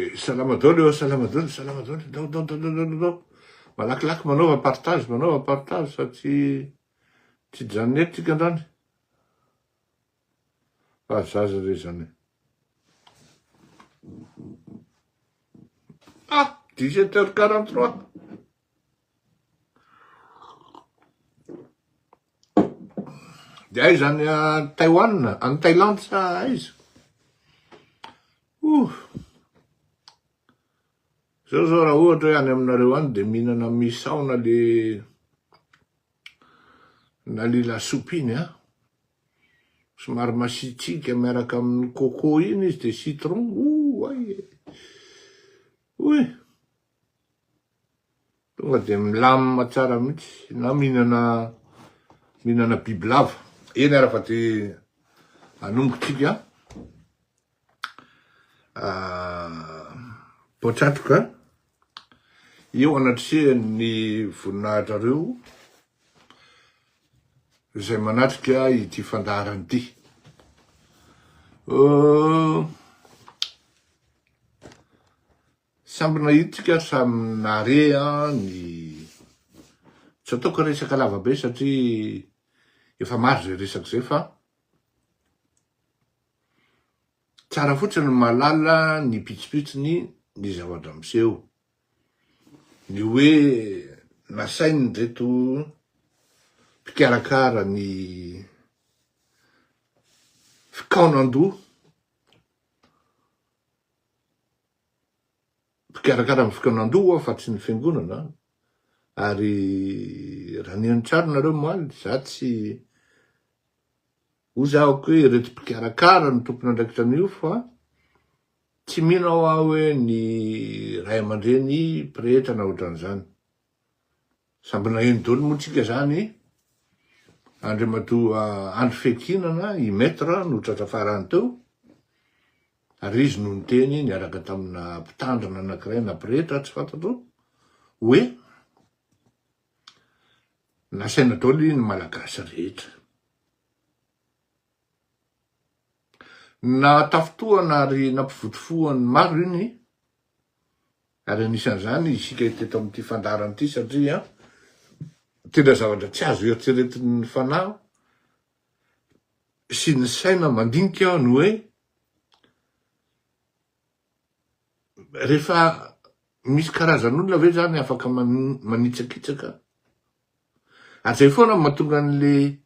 De salama daoly ô, salama daoly, salama daoly, ndao ndao ndao ndao ndao ndao. Malakilaky manaova partage, manaova partage fa tsy tsy hijanona eto tsika androany. Fa zaza re zany. Ah, 17 heures 43. De aiza any Taiwan, any Thaïlande sa aiza? Ouh. Zao zao raha ohatra hoe any aminareo any de mihinana misaona le na le lasopy iny an. Somary masiatsiaka miaraka amin'ny coco iny izy de citron. Ouh, ay e. Oy. Tonga dia milamina tsara mihitsy na mihinana mihinana bibilava. Eny ara fa dia anombotsika poatratroka eo anatrehan'ny voninahitrareo izay manatrika ity fandaharana ity. Samby nahitsika ary samy nahare ny tsy ataoko resaka lava be satria efa maro zay resaka zay fa tsara fotsiny ny mahalala ny pitsopitsony ny zavatra miseho. Ny hoe nasain'ireto mpikarakara ny fikaonandoha Mpikarakara ny fikaonandoha aho fa tsy ny fiangonana ary raha nihaino tsara nareo omaly za tsy hoy za hoe ireto mpikarakara no tompon'andraikitra an'io fa tsy mino aho aho hoe ny ray aman-dreny pretra na ohatran'izany. Samby naheno daholo moa tsika zany Andriamatoa Andry Fekinana i Maître no tratra farany teo Ary izy no niteny niaraka tamina mpitandrina anankiray na pretra tsy fantatro hoe nasaina daholo ny Malagasy rehetra. Nahatafintohana ary nampivotofohan'ny maro iny ary anisan'izany isika teto amin'ity fandaharana ity satria tena zavatra tsy azo eritreretin'ny fanahy sy ny saina mandinika ny hoe rehefa misy karazan'olona ve zany afaka manitsakitsaka? Ary zay foana no mahatonga an'le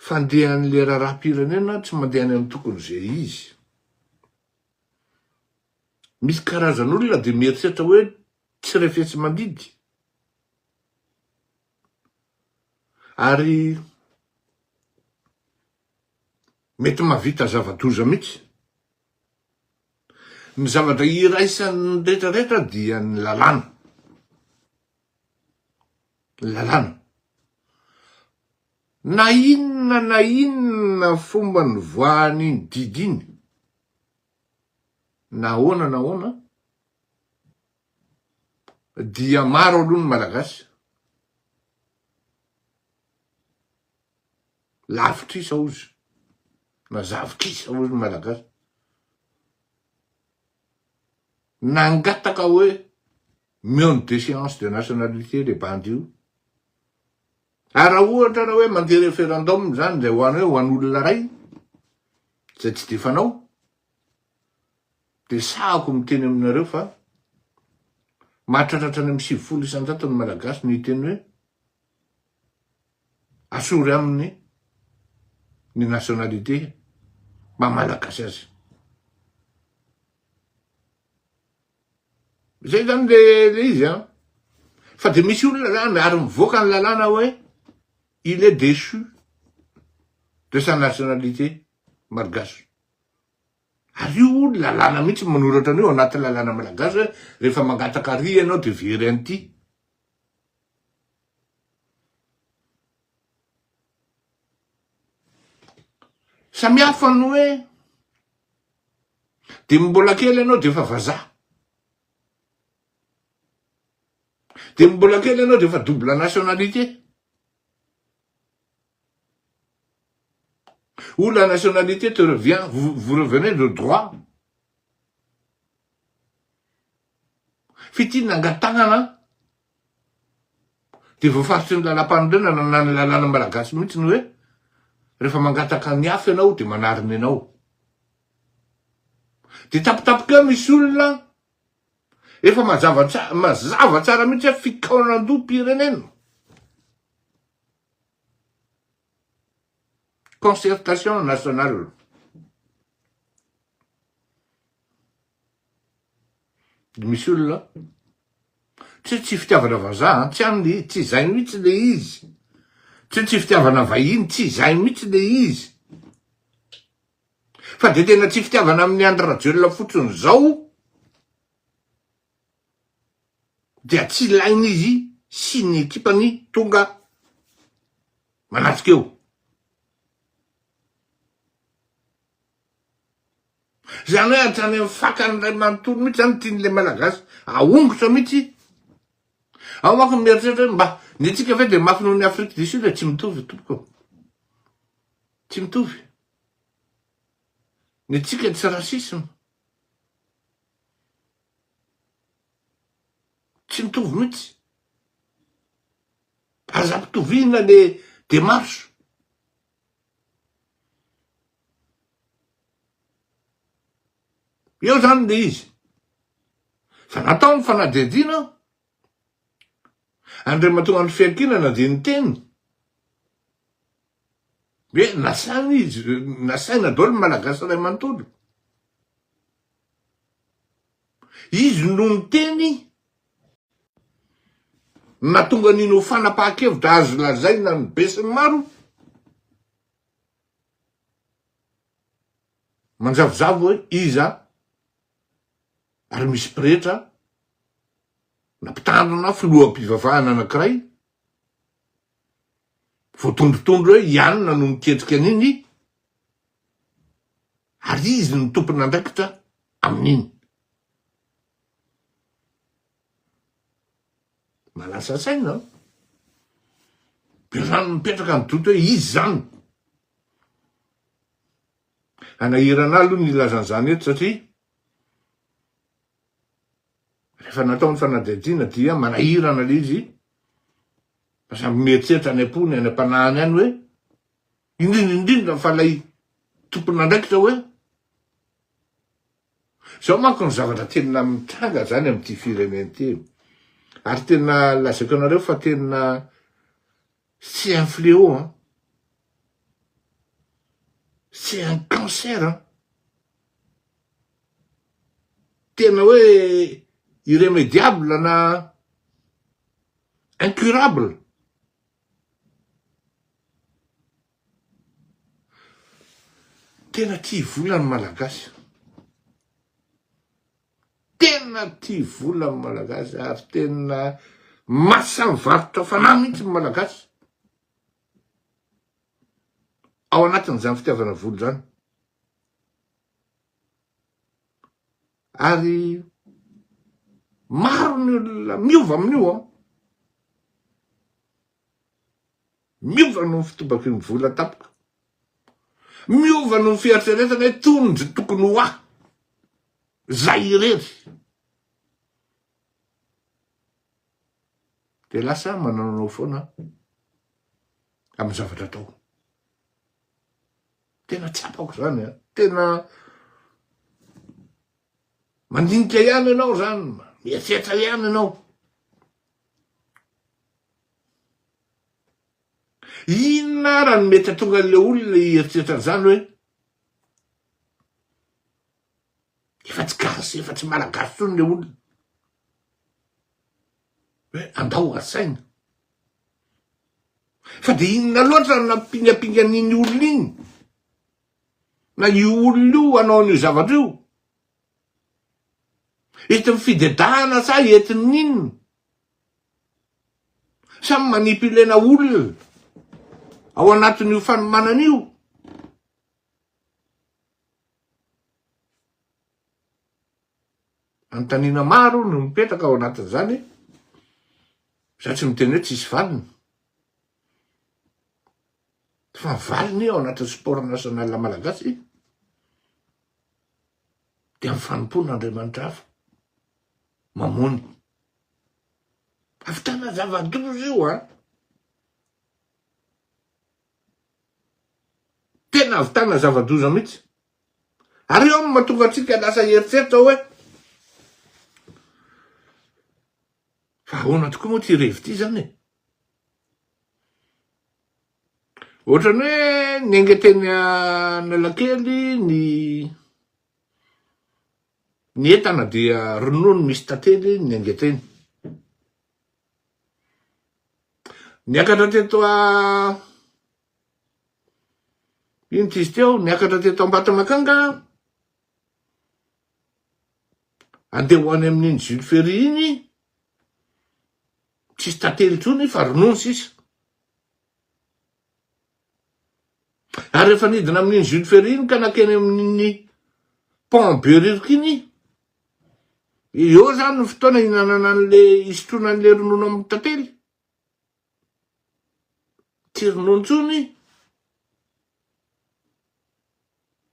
fandehan'le raharaham-pirenena tsy mandeha any amin'ny tokony ze izy. Misy karazan'olona dia mieritreritra hoe tsy refesi-mandidy. Ary mety mahavita zava-doza mihitsy. Ny zavatra iraisan'ny rehetra rehetra dia ny lalàna. Ny lalàna. Na inona na inona fomba nivoahan'iny didy iny, na ahoana na ahoana, dia maro aloha ny Malagasy. Lavitr'isa ozy, na zavik'isa ozy ny Malagasy. Nangataka hoe meo ny déchéance de nationalité le bandy io. Ary raha ohatra raha hoe mandeha référendum zany zay ho any hoe ho an'olona ray, zay tsy de fanao, de sahako miteny aminareo fa mahatratra hatrany amin'ny 90% ny Malagasy no hiteny hoe Asory aminy ny nationalité maha malagasy azy. Zay zany le le izy an. Fa de misy olona zany ary mivoaka ny lalàna hoe il est déchu de sa nationalité malgache. Ary io lalàna mihitsy manoratra an'io anaty lalàna malagasy hoe rehefa mangataka ary ianao de very an'ity. Samihafa ny hoe de mbola kely ianao de efa vazaha. De mbola kely ianao de efa double nationalité. Ou la nationalité te revient, vous, vous revenez de droit. F'ity nangatahana dia voafaritry ny lalàmpanorenana na ny lalàna malagasy mihitsy ny hoe rehefa mangataka ny hafa ianao dia manarina ianao. Dia tampotampoka eo misy olona efa mazava tsara, mazava tsara mihitsy hoe fikaonandoham-pirenena. Concertation nationale. Dia misy olona, tsy hoe tsy fitiavana vazaha an, tsy any le, tsy izay mihitsy le izy, tsy hoe tsy fitiavana vahiny, tsy izay mihitsy le izy, fa dia tena tsy fitiavana amin'i Andry Rajoelina fotsiny izao dia tsy ilain'izy sy ny ekipany tonga manatrika eo. Izany hoe hatrany amin'ny fakany iray manontolo mihitsy izany tian'ilay Malagasy ahongotra mihitsy. Ao manko ny mieritreritra hoe mba ny antsika ve dia mafy noho ny Afrique du Sud? Tsy mitovy tompoko. Tsy mitovy. Ny antsika tsy racisme. Tsy mitovy mihitsy. Aza ampitoviana le démarche. Eo zany le izy. Fa natao ny fanadihadiana, Andriamatoa Andry Fiankinana dia niteny hoe nasaina izy, nasaina daholo ny Malagasy iray manontolo. Izy no niteny nahatonga an'iny ho fanapahan-kevitra azo lazaina ny besinimaro. Manjavozavo hoe iza ary misy pretra na mpitandrina filoham-pivavahana anankiray voatondrotondro hoe i anona no miketrika an'iny ary izy no tompon'andraikitra amin'iny. Mahalasa saina an! Be zany mipetraka ny doute hoe izy zany. Hanahirana ahy aloha ny hilaza an'izany eto satria rehefa natao ny fanadihadiana dia manahirana le izy fa samby mieritreritra any am-pony any am-panahiny any hoe indrindra indrindra fa ilay tompon'andraikitra hoe Zao manko ny zavatra tena mitranga zany amin'ity firenena ity e. Ary tena lazaiko anareo fa tena c'est un fléau an. C'est un cancer an. Tena hoe irrémédiable na incurable. Tena tia vola ny Malagasy. Tena tia vola ny Malagasy ary tena masa mivarotra fanahy mihitsy ny Malagasy. Ao anatin'izany fitiavana vola izany. Ary maro ny olona miova amin'io an. Miova noho ny fitobaky ny vola tampoka. Miova noho ny fieritreretana hoe tony ndry tokony ho ahy. Zay irery. Dia lasa manaonao foana amin'ny zavatra atao. Tena tsapako zany a. Tena mandinika ihany ianao zany, mieritreritra ihany ianao. Inona ara no mety hahatonga an'ilay olona hieritreritra an'izany hoe efa tsy gasy, efa tsy malagasy intsony ilay olona. Hoe andao asaina. Fa dia inona loatra no nampingampinga an'iny olona iny? Na io olona io hanao an'io zavatra io? Entin'ny fidedahana sa entin'ny inona? Samy manipulena olona ao anatin'io fanomanana io. Anontaniana maro no mipetraka ao anatin'izany. Za tsy miteny hoe tsisy valiny. Fa ny valiny ao anatin'ny sport national malagasy dia ny fanompoana Andriamanitra hafa mamony. Ahavitana zava-doza io an! Tena ahavitana zava-doza mihitsy. Ary eo no mahatonga antsika lasa hieritreritra hoe fa ahoana tokoa moa ity revy ity zany e? Ohatran'ny hoe niainga teny Analakely ny ny entana dia ronono misy tantely niainga teny. Niakatra teto a ino ty izy teo, niakatra teto Ambatomakanga andeha ho any amin'iny Jules Ferry iny, tsisy tantely intsony fa ronono sisa. Ary rehefa nidina amin'iny Jules Ferry iny ka nakeny amin'iny pont Behoririka iny, eo zany ny fotoana hihinanana an'le, hisotroana an'le ronono amin'ny tantely. Tsy ronono intsony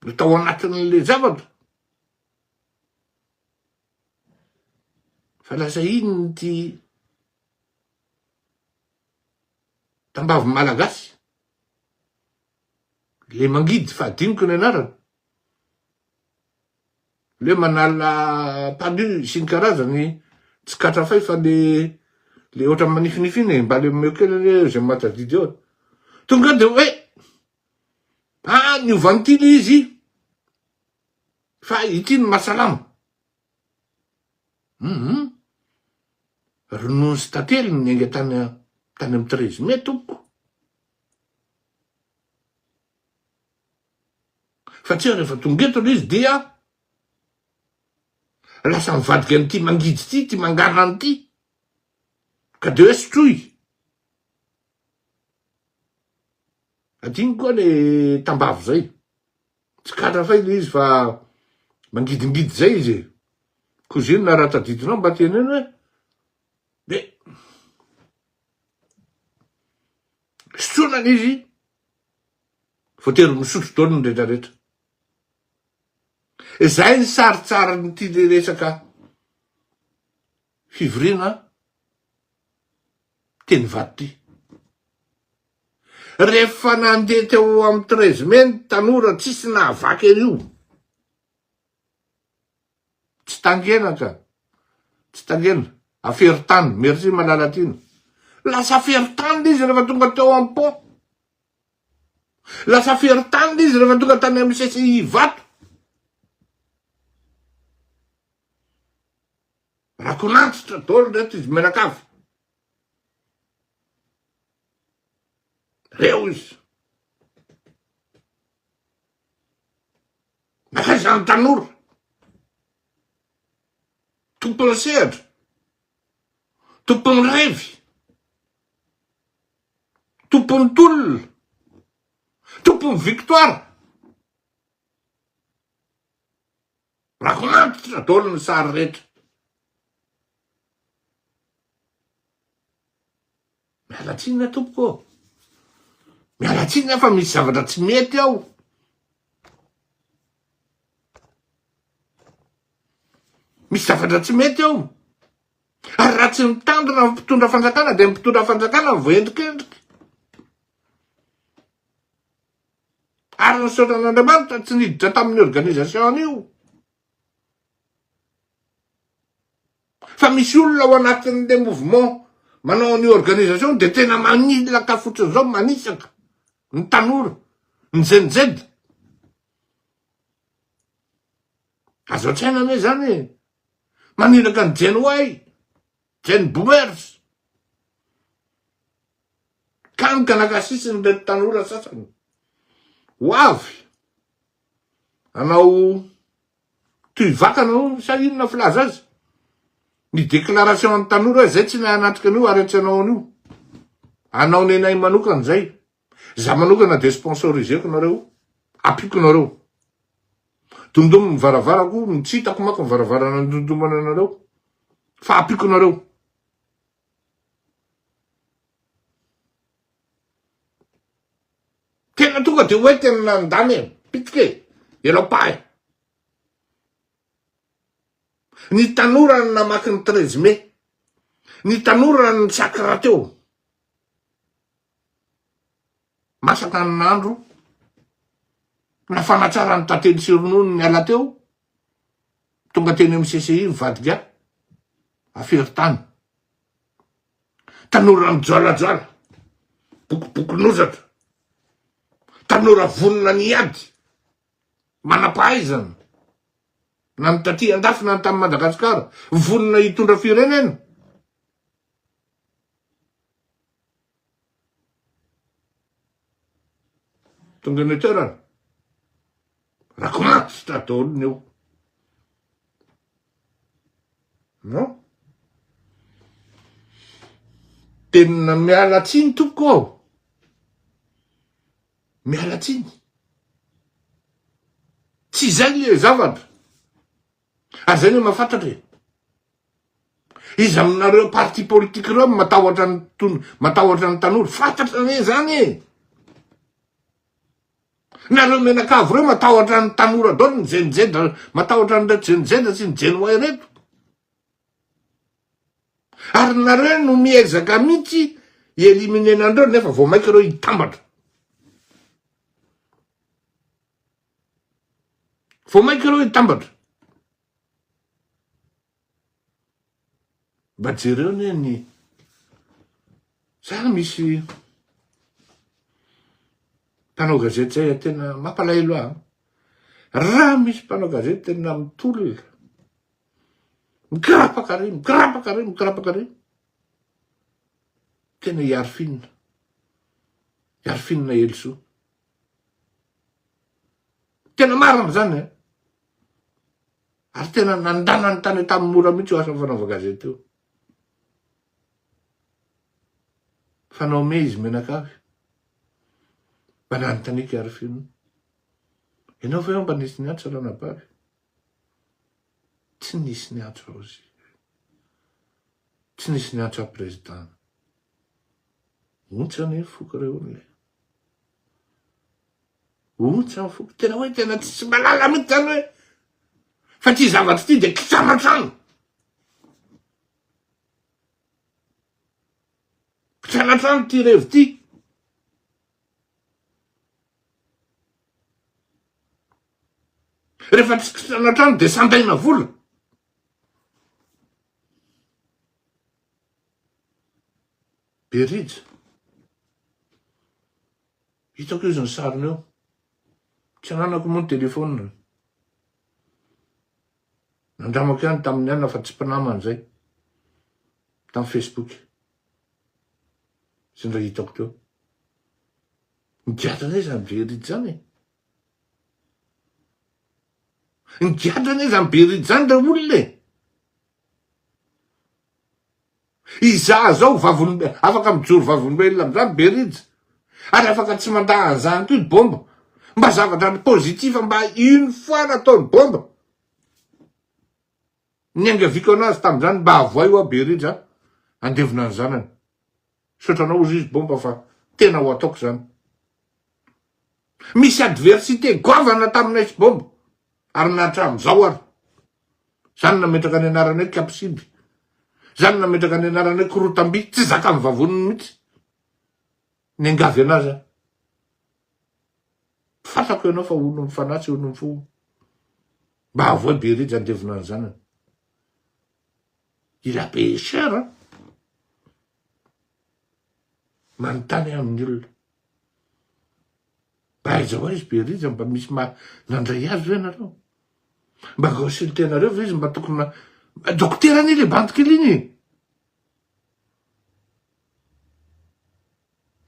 no tao anatin'le zavatra. Fa lasa iny ity tambavy malagasy, le mangidy fa adinoko ny anarany, le manala palu sy ny karazany, tsy katrafay fa le le ohatran'ny manifinify iny e, mba le omeo kely anie zay mahatadidy eo e. Tonga de hoe ah niova an'ity le izy fa ity no mahasalama. Hum ronono sy tantely no niainga tany tany amin'ny 13 mai tompoko. Fa tsy rehefa tonga eto ilay izy dia lasa mivadika an'ity mangidy ity, ity mangarana ity. Ka dia hoe sotroy. Adino koa le tambavy zay. Tsy katra fay le izy fa mangidingidy zay izy e. Cousine raha tadidinao mba teneno hoe de sotroina le izy voatery misotro daholo ny rehetra rehetra. Izay ny sarintsarin'ity le resaka fivoriana teny Ivato ity. Rehefa nandeha teo amin'ny 13 mai ny tanora tsisy nahavaky an'io. Tsy tangena ka. Tsy tangena. Afero tany. Merci Malalatiana. Lasa afero tany le izy rehefa tonga teo amin'ny pont. Lasa afero tany le izy rehefa tonga tany amin'ny CCI Ivato. Rakonantitra daholo reto izy mianakavy. Reo izy. Nankaiza ny tanora? Tompon'ny sehatra. Tompon'ny revy. Tompon'ny tolona. Tompon'ny victoire. Rakonantitra daholo ny sary rehetra. Miala tsiny aho tompoko ô. Miala tsiny aho fa misy zavatra tsy mety ao. Misy zavatra tsy mety ao. Ary raha tsy mitandrina ny mpitondra fanjakana dia ny mpitondra fanjakana no voaendrikendrika. Ary nisaotra an'Andriamanitra tsy niditra tamin'ny organisation io. Fa misy olona ao anatin'le mouvement manao an'io organisation de tena manilaka fotsiny zao, manisaka ny tanora, ny Gen Z. Azo an-tsaina anie zany e. Manilaka ny Gen Y, Gen Boomers. Kany ka nakasisiny ireto tanora sasany. Ho avy hanao Toy vakana hono sa inona filaza azy? Ny déclaration an'ny tanora hoe zay tsy nahay hanatrika an'io ary tsy hanao an'io. Hanao nenay manokana zay. Za manokana dia sponsoriseko nareo, ampiko nareo. Dondomy ny varavarako, tsy hitako manko ny varavarana nidondomana anareo fa ampiko nareo. Tena tonga de hoe tena nandany e, pitika e, elao pa e. Ny tanora no namaky ny 13 mai. Ny tanora nitsakra teo. Masaka ny nandro. Nafana tsara ny tantely sy ronono niala teo. Tonga teny amin'ny CCI mivadika afery tany. Tanora mijoalajoala, bokobokon'ozatra. Tanora vonona ny hiady, manam-pahaizana. Na ny taty andafy na ny tany Madagasikara, vonona hitondra firenena. Tonga eny an-toerana. Rakomatitra daholo ny eo. Non. Tena miala tsiny tompoko aho. Miala tsiny. Tsy izay le zavatra. Ary zay no mahafantatra e. Iza aminareo parti politique ireo no matahotra ny ton matahotra ny tanora? Fantatra anie zany e. Nareo menakavy ireo matahotra ny tanora daholo ny Gen Z matahotra an'ireto Gen Z sy ny Gen Y ireto. Ary nareo no miezaka mihitsy hi-éliminer an'ireo nefa vao maika ireo hitambatra. Vao maika ireo hitambatra. Mba jereo anie ny za misy mpanao gazety zay tena mampalahelo ahy. Raha misy mpanao gazety tena mitolona, mikirapaka re, mikirapaka re, mikirapaka re, tena i Arifina, i Arifina Helisoa. Tena marina zany e. Ary tena nandana ny tany Antanimora mihitsy io asa fanaovan-gazety io. Fa nahomehy izy mianakavy. Mba nanontaniako i Arifino. Ianao ve mba nisy niantso ranabavy? Tsy nisy niantso aho izy. Tsy nisy niantso aho président. Ontsa anie foko reo olona e. Ontsa ny foko. Tena hoe tena tsisy malala mihitsy zany hoe fa ty zavatra ty de kitranotrano. Kitranotrano ty revy ty. Rehefa tsy kitranotrano de sandaina vola. Berija. Hitako izy ny sariny eo. Tsy ananako moa ny telephone. Nandramako ihany tamin'ny alina fa tsy mpinamana izay. Tamin'ny Facebook. Izay indray hitako teo. Nigadra anie izany Berija izany e. Nigadra anie izany Berija izany re olona e. Izaho zao vavolombelona, afaka mijoro vavolombelona amin'izany Berija, ary afaka tsy mandà an'izany koa i Bomba. Mba zavatra positif mba une fois nataon'i Bomba. Niangaviako anazy tamin'izany mba avoay hoa Berija handevona ny zanany. Misaotra anao ozy izy Bomba fa tena ho ataoko izany. Misy adversité goavana taminay sy Bomba ary na hatramin'izao ary. Zany nametraka ny anarany hoe Kapsiby. Zany nametraka ny anarany hoe Korotamby. Tsy zakan'ny vavoniny mihitsy. Niangavy anazy aho. Fantako ianao fa olon'ny fanahy tsy olon'ny fo. Mba avoay Berija handevona ny zanany. Il a payé cher hein. Manontany aho amin'ny olona. Mba aiza ho aiza Berija mba misy ma nandray azy ve nareo? Mba consulter-nareo ve izy mba tokony na dokotera anie le bandy kely iny e!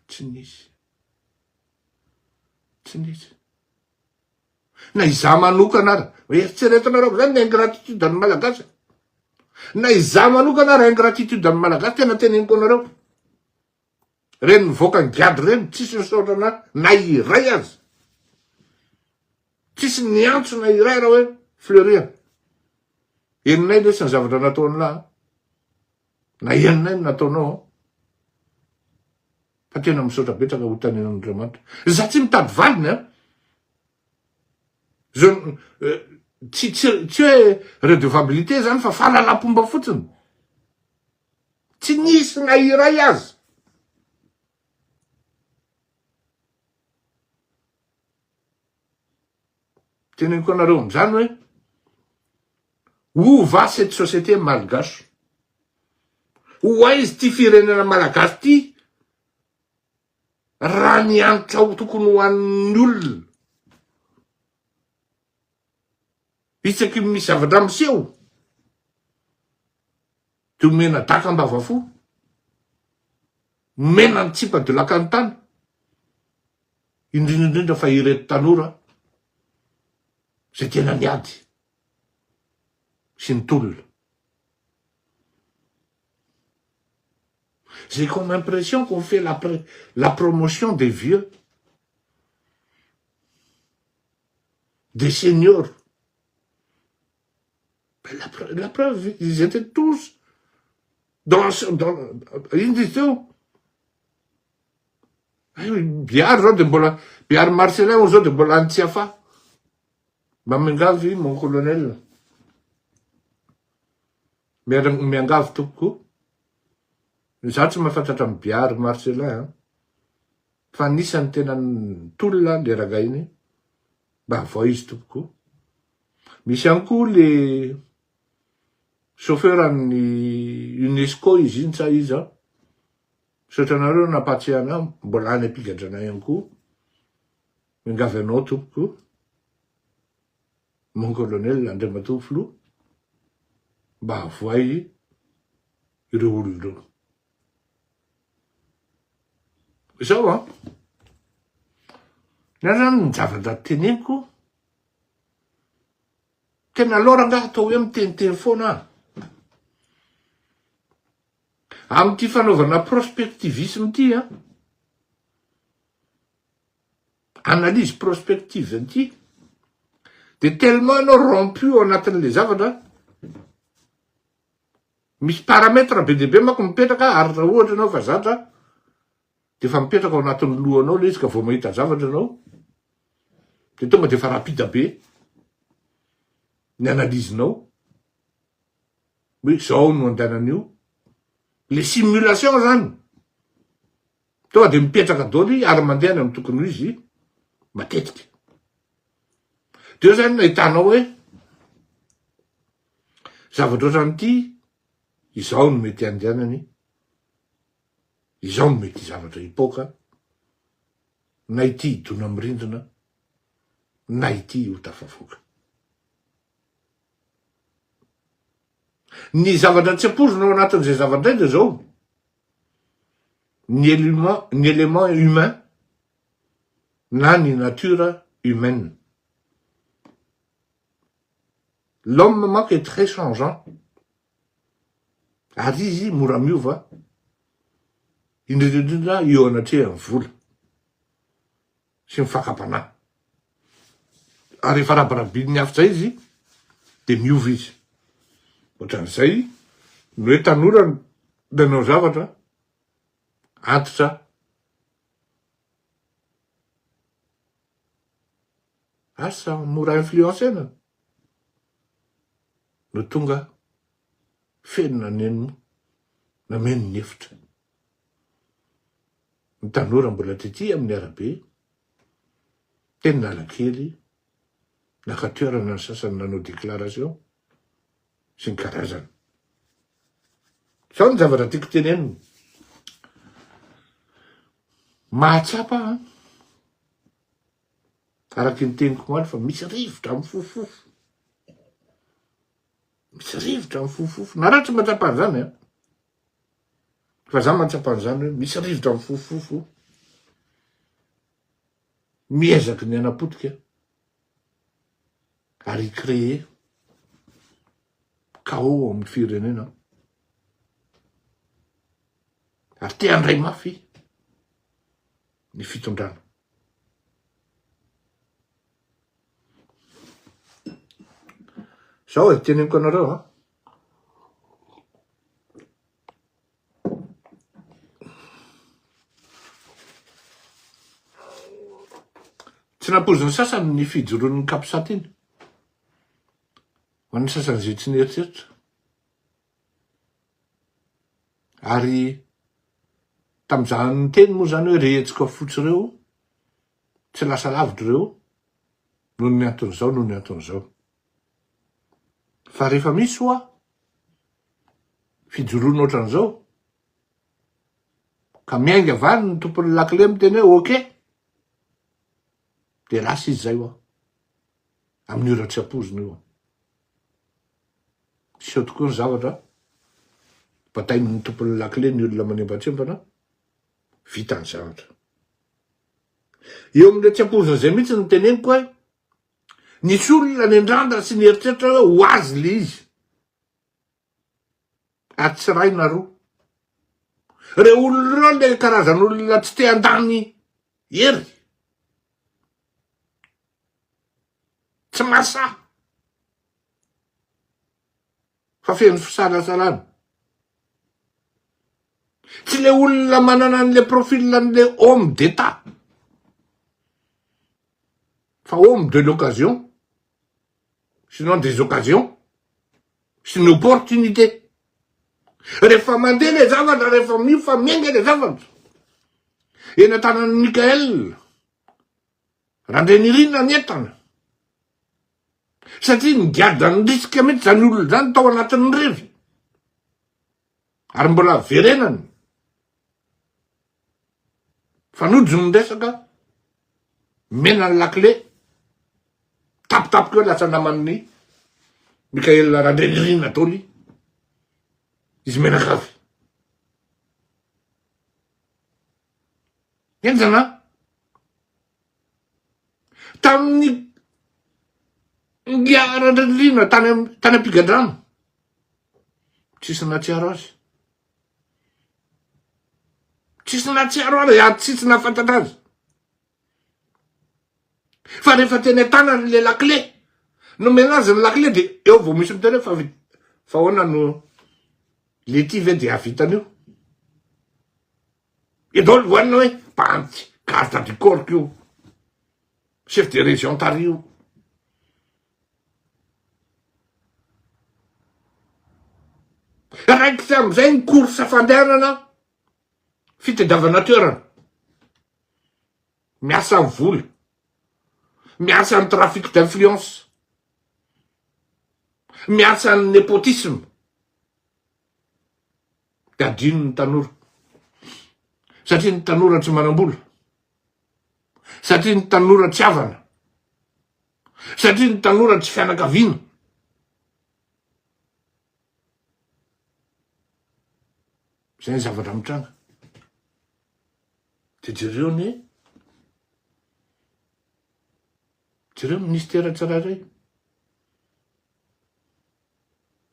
Tsy nisy. Tsy nisy. Na izaho manokana ara, eritreretinareo amizany ny ingratitude an'ny Malagasy. Na izaho manokana ara ingratitude an'ny Malagasy tena teneniko anareo. Reny mivoaka ny gadra reny tsisy nisaotra ana na iray aza. Tsisy niantso na iray raha hoe Fleury a. Henonay lesy ny zavatra nataon'lah. Na henonay ny nataonao. Fa tena misaotra betsaka ho tanin'Andriamanitra. Za tsy mitady valiny a. Je tsy tsy tsy hoe redevabilité zany fa fahalalam-pomba fotsiny. Tsy nisy na iray aza. Teneniko anareo amin'izany hoe où va cette société malgache? Ho aiza ity firenena malagasy ity raha ny hanitra ho tokony ho an'ny olona isaky ny misy zavatra miseho de omena daka am-bavafo, omena ny tsipa-dolaka ny tany. Indrindra indrindra fa ireto tanora izay tena niady sy nitolona. J'ai comme impression qu'on fait la, la promotion des vieux, des seniors. La, la preuve, ils étaient tous dans, dans, ino izy teo? Biary zao de mbola, Biary Marcellin hono zao de mbola any Tsiafahy. Mba miangavy mon colonel. Miangavy tompoko. Izaho tsy mahafantatra an'i Biary Marcellin an. Fa anisan'ny tena nitolona le rangahy iny. Mba avoay izy tompoko. Misy ihany koa le chauffeur an'ny UNESCO izy iny sa iza. Misaotra anareo nampahatsiahy anah, mbola any am-pigadrana ihany koa. Miangavy anao tompoko, mon colonel Andriamatoa Filoha, mba avoay ireo olona ireo. Izao an, ny ahy zany ny zavatra teneniko, tena aleo rangaha atao hoe miteniteny foana aho. Amin'ity fanaovana prospectivisme ity an, analyse prospective ity, de tellement ianao rompu ao anatin'le zavatra, misy paramètre be dia be manko mipetraka ary raha ohatra ianao efa zatra de efa mipetraka ao anatin'ny lohanao le izy ka vao mahita zavatra ianao de tonga de efa rapide be ny analyse-nao. hoe zao no andehanan'io, le simulation zany, tonga de mipetraka daholo ary mandeha any amin'ny tokony ho izy matetika. De eo zany no ahitanao hoe zavatra ohatran'ity izao no mety andehanany, izao no mety zavatra hipoaka, na ity hidona amin'ny rindrina, na ity ho tafavoaka. Ny zavatra tsy ampoizina ao anatin'izay zavatra izay dia izao, ny élément, ny élément humain na ny nature humaine. L'homme manko est très changeant ary izy mora miova, indrindra indrindra eo anatrehan'ny vola. sy ny fakam-panahy. Ary rehefa rabarabin'ny afo zay izy de miova izy. Ohatran'izay ny hoe tanora nanao zavatra, antitra, asa mora influencena no tonga feno naneno nameno ny efitra. Ny tanora mbola tety amin'ny arabe, teny Analakely, naka toerana ny sasany nanao déclaration sy ny karazany. Izao ny zavatra tiako tenenina. Mahatsapa aho, araky ny teniko omaly fa misy rivotra mifofofofo. Misy rivotra mifofofofo. Nareo tsy mahatsapa an'izany an? Fa za mahatsapa an'izany hoe misy rivotra mifofofofo miezaky ny hanapotika ary hi-créer chaos ao amin'ny firenena ary te handray mafy ny fitondrana. Zao e, teneniko anareo a. Tsy nampoizin'ny sasany ny fijoroan'ny capsat iny. Ho an'ny sasany izay tsy nieritreritra. Ary tamin'izany niteny moa izany hoe re hetsika fotsy ireo, tsy lasa lavitra ireo noho ny anton'izao noho ny anton'izao. Fa rehefa misy hoa fijoroana ohatran'izao ka miainga avy any ny tompon'ny lakile miteny hoe ok dia lasa izy zay hoa amin'ny ora tsy ampoizina io. Miseho tokoa ny zavatra, batain'ny tompon'ny lakile ny olona manembatsembana, vita ny zavatra. Eo amin'ilay tsy ampoizina izay mihitsy no teneniko hoe nisy olona nendrandra sy nieritreritra hoe ho azy le izy. Ary tsy iray na roa. Ireo olona ireo le karazan'olona tsy te handany hery. Tsy mahasahy. Fa feno fisalasalana. Tsy le olona manana an'le profil an'le homme d'état. Fa homme de l'occasion. Sinon des occasions. Sy ny opportunité. Rehefa mandeha le zavatra, rehefa miofa miainga le zavatra. Eny an-tanan'i Mickaël. Randrianirina ny entana. Satria nigadra ny risque mihitsy zany olona zany tao anatin'ny revy. Ary mbola verenany. Fanojo ny resaka, mena ny lakile, tapitapoka eo lasa naman'ny Mickaël Randrianirina daholo izy mianakavy. Henjana an! Tamin'ny Ingahy Randrianirina tany tany am-pigadrana, tsisy nahatsiaro azy. Tsisy nahatsiaro azy ary tsisy nahafantatra azy. Fa rehefa teny an-tanany le lakile, nomena azy ny lakile de eo vao misy miteny hoe fa fa ahoana no le ty ve de hahavita an'io? Eo daholo voanina hoe bandy garde du corps io, chef de région tary io. Raikitra amizay ny course fandehanana fitadiavana toerana. Miasa ny vola, miasa ny trafic d'influence, miasa ny népotisme. De adino ny tanora. Satria ny tanora tsy manam-bola. Satria ny tanora tsy havana. Satria ny tanora tsy fianakaviana. Zay ny zavatra mitranga. De jereo ny jereo ministera tsirairay.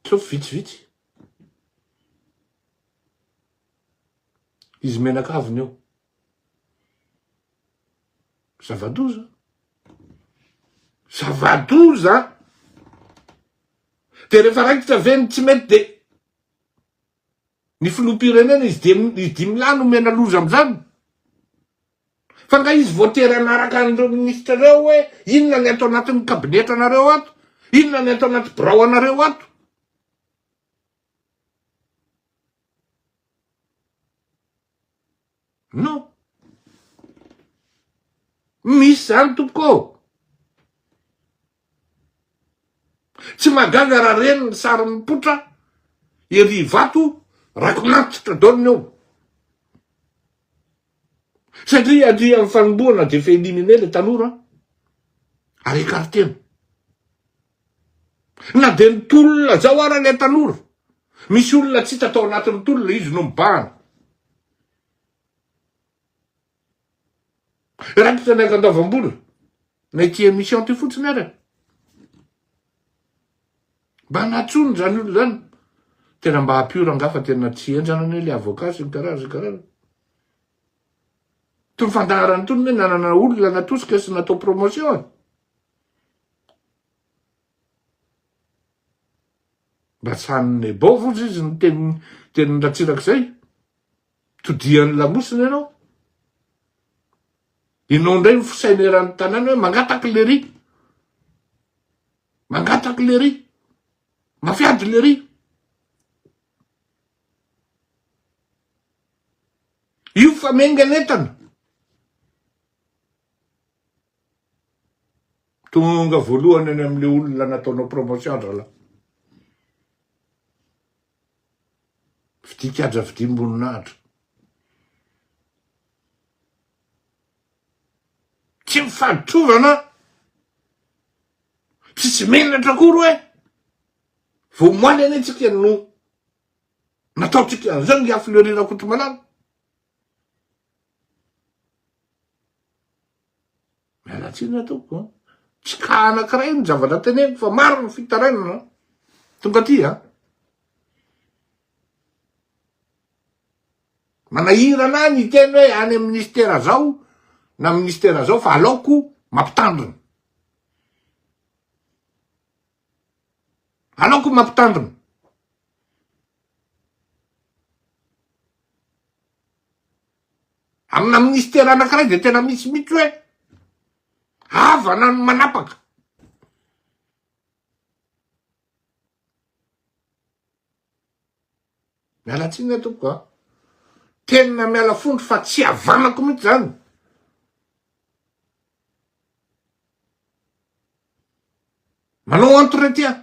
Sauf vitsivitsy. Izy mianakavy ny eo. Zava-doza. Zava-doza. De rehefa raikitra ve ny tsy mety de ny filoham-pirenena izy de izy dimy lahy no omena loza amizany. Fa nga izy voatery hanaraka an'ireo ministra ireo hoe inona ny ato anatin'ny kabinetra anareo ato, inona ny ato anaty birao anareo ato. Non. Misy zany tompoko ô. Tsy mahagaga raha reny ny sary mipoitra ery Ivato rakon'antitra daholo ny eo. Satria aty amin'ny fanombohana dia efa éliminer le tanora ary écarter-na. Na dia ny tolona zao ara le tanora, misy olona tsy hita tao anatin'ny tolona izy no mibahana. Raikitra ny ankandavam-bola na ity émission ity fotsiny ara. Mba natsony zany olona zany. Tena mba ampio rangaha fa tena tsy henjana anie le avocat sy ny karazany sy ny karazany. Tony fandaharana tony ne nanana olona natosika sy natao promotion e. Mba tsy hanome bao fotsiny izy ny teny tenin'i Ratsiraka izay. Todihan'ny lamosina ianao. Ianao indray ny fisaina eran'ny tanàna hoe mangataky lery. Mangataky lery. Mafiady lery. Io fa miaingan'entana. Tonga voalohany any amin'le olona nataonao promotion dralahy. Fidikaja fidim-boninahitra. Tsy mifaditrovana, tsisy menatra akory hoe vao omaly anie tsika no nataontsika an'izao ingahy Fleury Rakotomalala. Miala tsiny aho tompoko an. Tsy cas anankiray ny zavatra teneniko fa maro ny fitarainana tonga aty an. Manahirana ahy ny hiteny hoe any amin'ny ministera zao na ministera zao fa aleoko mampitandrina. Aleoko mampitandrina. Amina ministera anankiray dia tena misy mihitsy hoe havana no manapaka. Miala tsiny aho tompoko a. Tena miala fondro fa tsy havanako mihitsy zany. Manao entretien.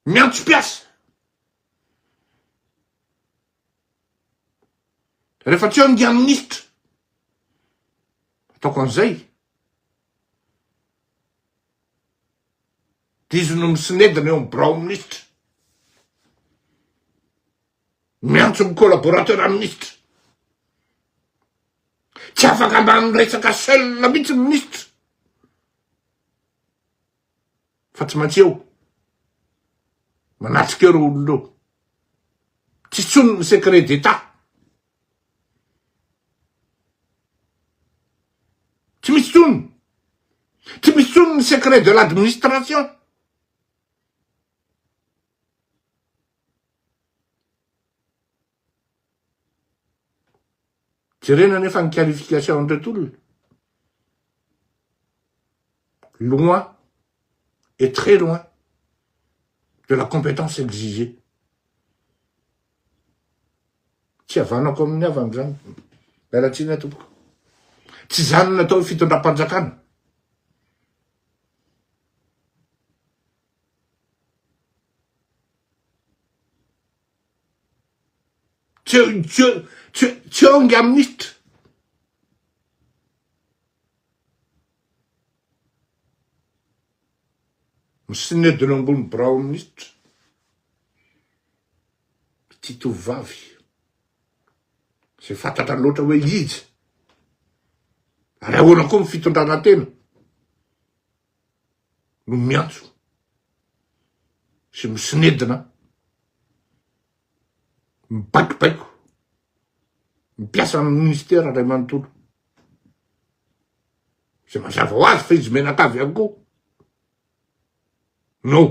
Miantso mpiasa. Rehefa tsy eo ny minisitra, ataoko an'izay. Dia izy no misinedina eo amin'ny birao minisitra. Miantso ny collaborateur minisitra. Tsy afaka mba miresaka seul mihitsy ny minisitra. Fa tsy maintsy eo. Manatrika eo ireo olona ireo. Tsy intsony ny secret d'Etat. Tsy misy intsony. Tsy misy intsony ny secret de l'administration. Jerena anefa ny qualification an'ireto olona. Loin et très loin de la compétence exigée. Tsy havanako amin'ny havana izany. Miala tsiny aho tompoko. Tsy izany no natao hoe fitondram-panjakana. Tsy eo, tsy eo, tsy eo, tsy eo ingahy minisitra. Misinedina ambony birao minisitra. Ity tovovavy. Izay fantatra loatra hoe iza. Ary ahoana koa ny fitondrana tena no miantso sy misinedina mibaikobaiko ny mpiasan'ny ministera iray manontolo. Izay mazava ho azy fa izy mianakavy ihany koa. No.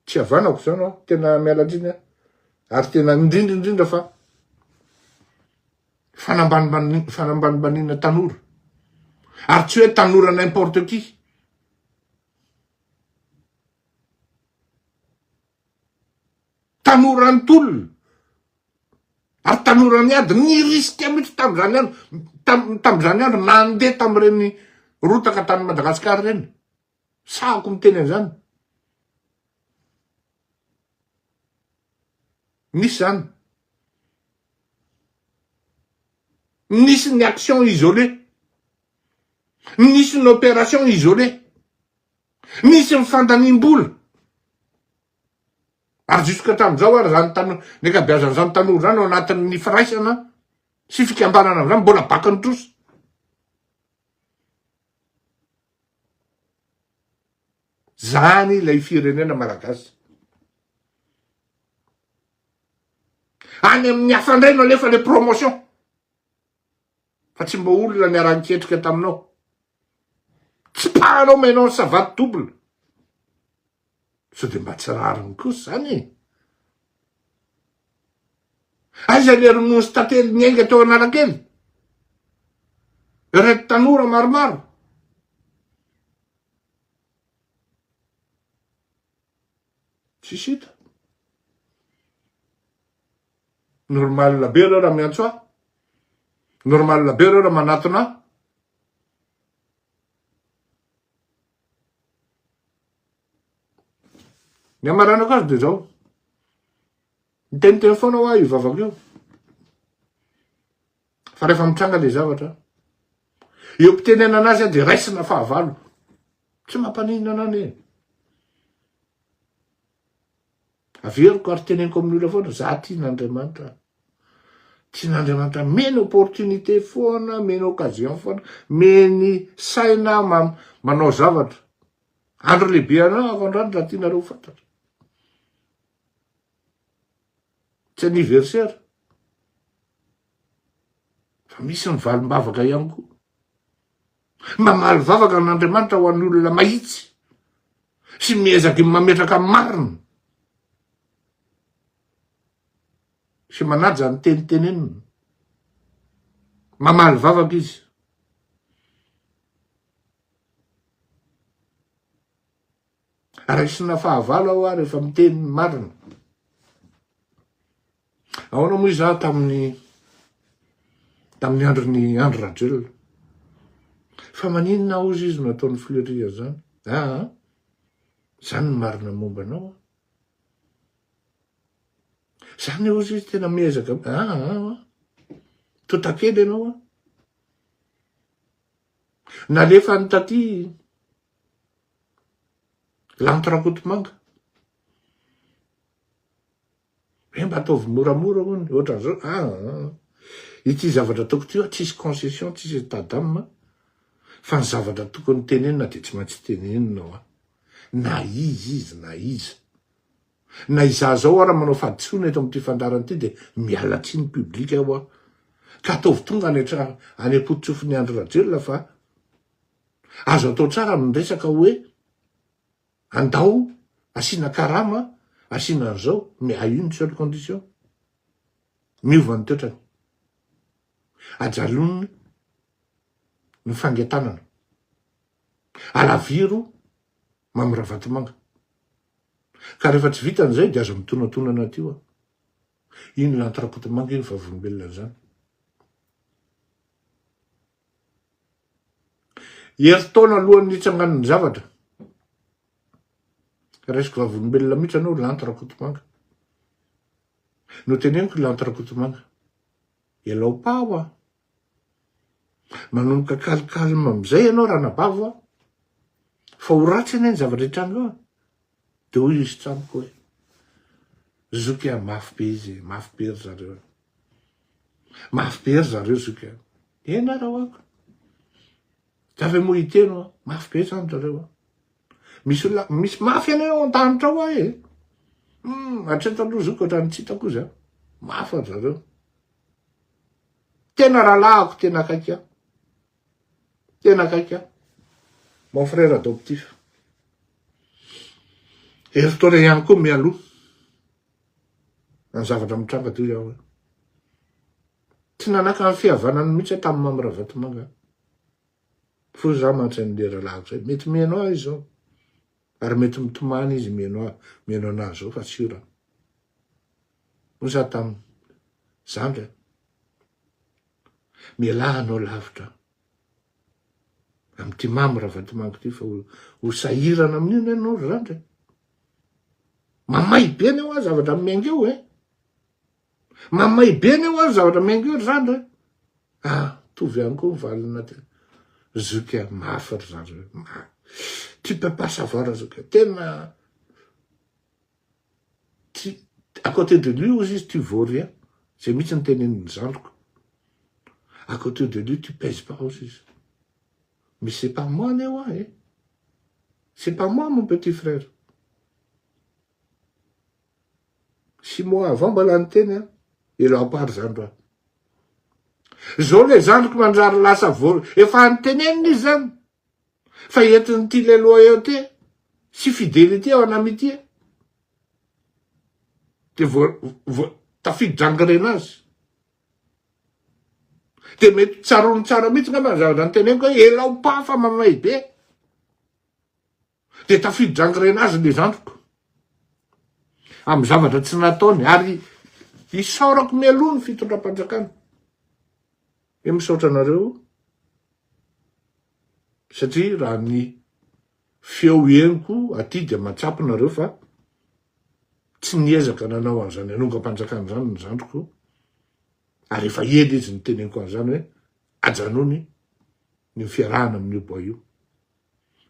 Tsy havanako izany an, tena miala tsiny aho. Ary tena indrindra indrindra fa fanambanimbaniana tanora. Ary tsy hoe tanora n'importe qui. Tanora nitolona. Ary tanora niady, nirisika mihitsy tamin'izany andro, tamin'izany andro nandeha tamin'ireny rotaka tany Madagasikara ireny. Sahako miteny an'izany. Nisy izany. Nisy ny action isolée. Nisy ny opération isolée. Nisy ny fandaniam-bola. Ary jusqu'à hatramin'izao ary zany tano, ny ankabeazan'izany tanora izany ao anatin'ny firaisana sy fikambanana amin'izany mbola bakin'ny trosa. Zany ilay firenena malagasy. Any amin'ny hafa indray no alefa le promotion. Fa tsy mba olona niara-niketrika taminao. Tsipahanao menao ny savate double. Sao dia mba tsy rariny kosa zany e? Aiza le ronono sy tantely niainga teo Analakely? Ireto tanora maromaro. Tsisy hita. Normal be reo raha miantso ahy. Normal be reo raha manatona ahy. Ny hamaranako azy dia izao. Miteniteny foana hoa io vavako io. Fa rehefa mitranga le zavatra, eo mpitenenana azy dia raisina fahavalo. Tsy mampaninona anah anie. Averiko ary teneniko amin'ny olona foana, za tian'Andriamanitra. Tian'Andriamanitra, meny opportunité foana, meny occasion foana, meny saina manao zavatra. Andro lehibe anah ako androany raha tianareo ho fantatra. Tsy anniversaire. Fa misy ny valim-bavaka ihany koa. Mamaly vavaka an'Andriamanitra ho an'ny olona mahitsy sy miezaky ny mametraka ny marina sy manaja ny teny tenenina. Mamaly vavaka izy. Raisina fahavalo aho rehefa miteny ny marina. Ahoana moa izaho tamin'ny tamin'ny andron'i Andry Rajoelina? Fa maninona hozy izy no ataon'i Fleury an'izany? Aa, izany ny marina momba anao a. Izany hozy izy tena miezaka. Aa, totakely ianao a. Nalefany taty Lanto Rakotomanga. Hoe mba ataovy moramora hono, ohatran'izao. Ah, ah, ity zavatra ataoko ity hoa tsisy concession, tsisy état d'âme, fa ny zavatra tokony tenenina dia tsy maintsy tenenina hoa. Na iza izy na iza. Na izaho izao ara manao fahadisoana eto amin'ity fandaharana ity dia miala tsiny public aho hoa. Ka ataovy tonga any an-trano, any am-pototsofin'i Andry Rajoelina fa azo atao tsara ny miresaka hoe Andao asiana karama, asiana an'izao, mais à une seule condition, miova ny toetrany. Ajalony ny fangetanana. Alaviro Mamy Ravatomanga. Ka rehefa tsy vitany izay dia aza mitonatonana aty hoa. Iny Lanto Rakotomanga iny vavolombelona an'izany. Herintaona alohan'ny hitsangan'ny zavatra. Raisiko vavolombelona mihitsy anao Lanto Rakotomanga. Noteneniko Lanto Rakotomanga. Ialao pa hoa. Manomboka calme amizay ianao ranabavy hoa. Fa ho ratsy anie ny zavatra hitranga eo. Dia hoy izy tamiko hoe, Zoky a, mafy be izy e, mafy be ry zareo e. Mafy be ry zareo zoky a. Eny ara hoako. Za ve moa hiteny hoa, mafy be zany zareo a. Misy olona, misy mafy anie ao an-danitra ao aho e. Hum, hatreto aloha zoky ohatran'ny tsy hitako izy a. Mafy ry zareo. Tena rahalahiko tena akaiky aho. Tena akaiky aho. Mon frère adoptif. Herintaona ihany koa mialoha ny zavatra mitranga toy aho. Tsy nanaka ny fihavanany mihitsy aho tamin'i Mamy Ravatomanga. Fo za mantsy an'le rahalahiko zay. Mety mihaino ahy izy zao. Ary mety mitomany izy mihaino ahy, mihaino anahy zao fa sûr. Hoy za taminy, zandry a. Mialà anao lavitra amin'ity Mamy Ravatomanga ity fa ho sahirana amin'io anie ianao ry zandry e. Mamay be anie hoa zavatra miainga eo e. Mamay be anie hoa zavatra miainga eo ry zandry e. Ah, mitovy ihany koa ny valiny tena. Zoky a, mafy ry zareo. Tu peux pas savoir zoky a. Tena Tsy, à côté de lui ozy izy tu vaux rien, zay mihitsy ny tenenin'ny zandriko, à côté de lui tu pèses pas ozy izy, mais c'est pas moi anie hoa e, c'est pas moi mon petit frère, six mois avant mbola niteny aho, elao ry zandro aho, zao le zandriko manjary lasa vo, efa nitenenina izy zany, Fa entin'ity le loyauté sy fidélité ao an'amitié de vo, vo, tafiditra angrenazy. De mety tsaroany tsara mihitsy ngamba ny zavatra noteneniko hoe elao pa fa mamay be. De tafiditra angrenazy le zandriko. Amin'ny zavatra tsy nataony ary. Isaorako mialoha ny fitondram-panjakana. Hoe misaotra anareo satria raha ny feo henoko aty dia mahatsapa nareo fa tsy niezaka nanao an'izany hanongam-panjakana izany ny zandriko ary efa ela izy niteneniko an'izany hoe ajanony ny fiarahana amin'io boay io.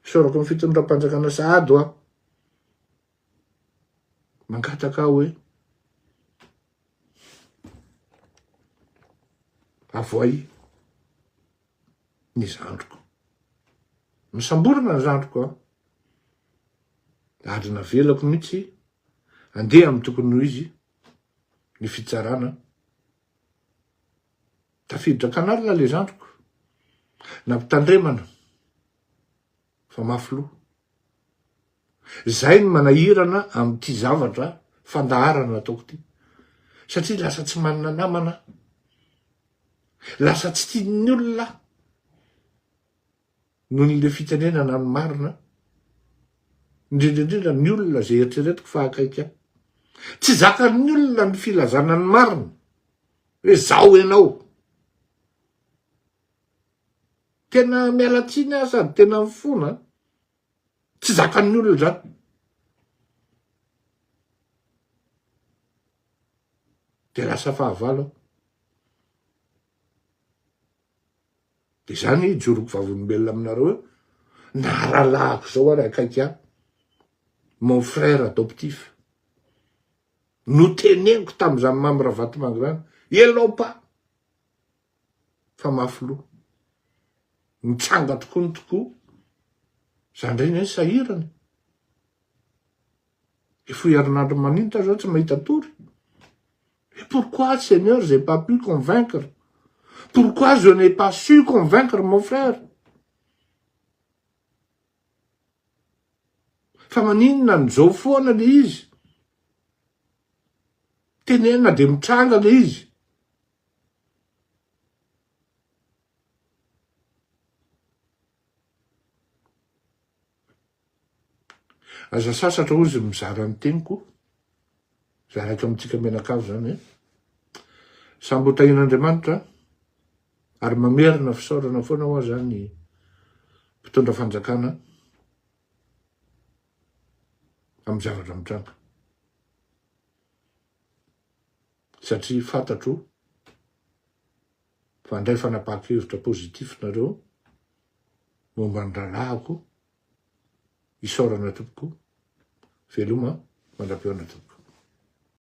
Isaorako ny fitondram-panjakana sahady hoa. Mangataka aho hoe avoay ny zandriko. Misamborina ny zandriko aho. Ary navelako mihitsy andeha amin'ny tokony ho izy ny fitsarana. Tafiditra canal le zandriko. Nampitandremana fa mafy loha. Zay no manahirana amin'ity zavatra fandaharana ataoko ity. Satria lasa tsy manana namana aho. Lasa tsy tian'ny olona aho. Noho ny le fitenenana ny marina. Indrindra indrindra ny olona izay eritreretiko fa akaiky ahy. Tsy zakan'ny olona ny filazana ny marina. Hoe zaho ianao. Tena miala tsiny aho sady tena mifona. Tsy zakan'ny olona izany. Dia lasa fahavalo aho. Dia izany ijoroko vavolombelona aminareo hoe na rahalahiko izao ary akaiky ahy, mon frère adoptif, noteneniko tamin'izany Mamy Ravatomanga izany, ianao pa! fa mafy loha. Mitsanga tokoa ny tokoa. Zany ndray ne sahirana. Efa herinandro maninona zao tsy mahita tory. Et pourquoi Seigneur j'ai pas pu convaincre? Pourquoi je n'ai pas su convaincre mon frère? Fa maninona no zao foana le izy? Tenenina de mitranga le izy. Aza sasatra ozy mizara ny teniko, zaraiko amintsika mianakavy zany e. Samby ho tahian'Andriamanitra ary mamerina fisaorana foana hoa zany mpitondra fanjakana amin'ny zavatra mitranga. Satria fantatro fa handray fanapahan-kevitra positif nareo momba ny rahalahiko, isaorana tompoko, veloma mandra-pihaona tompoko.